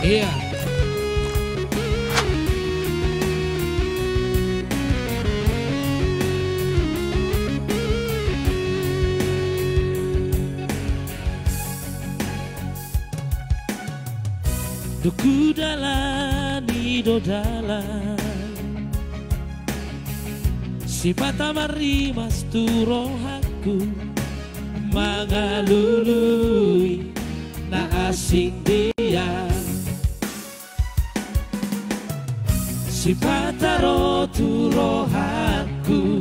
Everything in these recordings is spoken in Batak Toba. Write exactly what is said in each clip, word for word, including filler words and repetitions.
Iya. Dung hudalani do dalan, sipata marrimas tu rohangku, mangalului na asing dia. Sipata ro tu rohangku,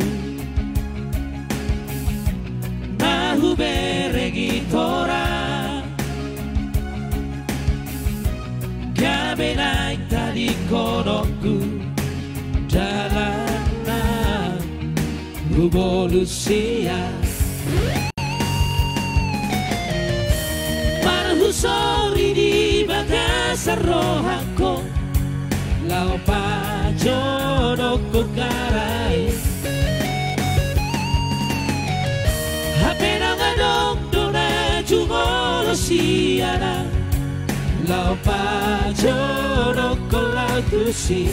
na hubereng i torang, gabe naeng tadingkononku dalan na hubolus ia. Marhusori di bagasan rohangku, laho pajonokhon hera i. Hape naung adong do na jumolo sian na laho pajonokhon laho tusi.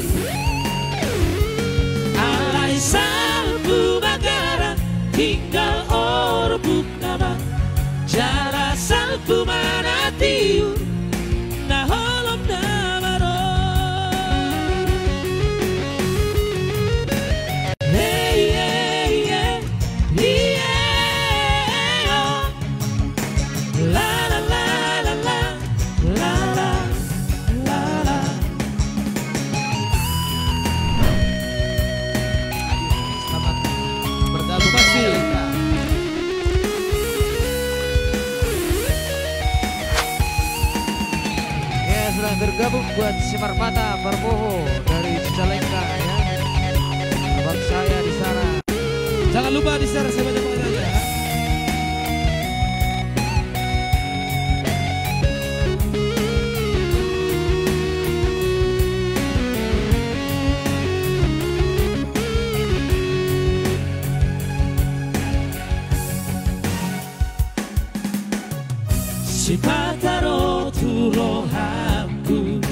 Alai salpu ma hera, tinggal orbuk nama, jala salpu ma na tiur, na holom nama ro. Hei, hei, hei. Ie, o. La, la, la, la, la, la, la, la, la. Selamat bergabung. Terima kasih. Ya, sudah bergabung buat Simarmata Parboho dari Cicalengka, ya. Abang saya di sana. Jangan lupa di sana sebanyak-banyaknya, ya. Sipata ro tu rohangku,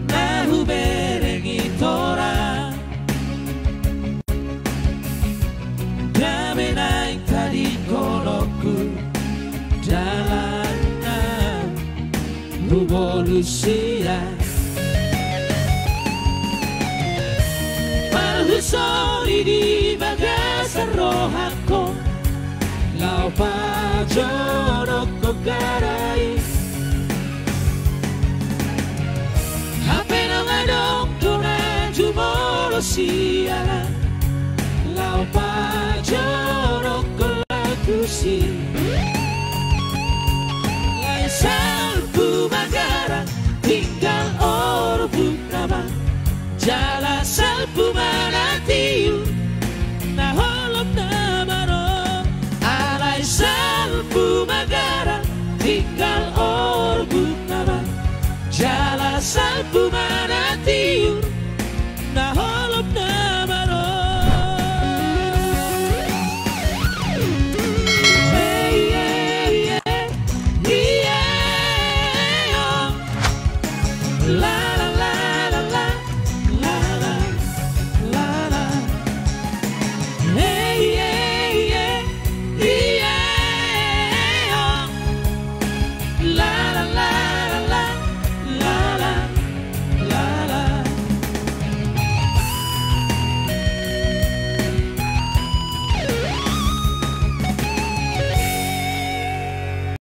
na hubereng i torang, gabe naeng tadingkononku dalan na hubolus ia. Marhusori di bagasan rohangku, laho pajonokhon hera i. Hape naung adong do na jumolo sian na laho pajonokhon laho tusi.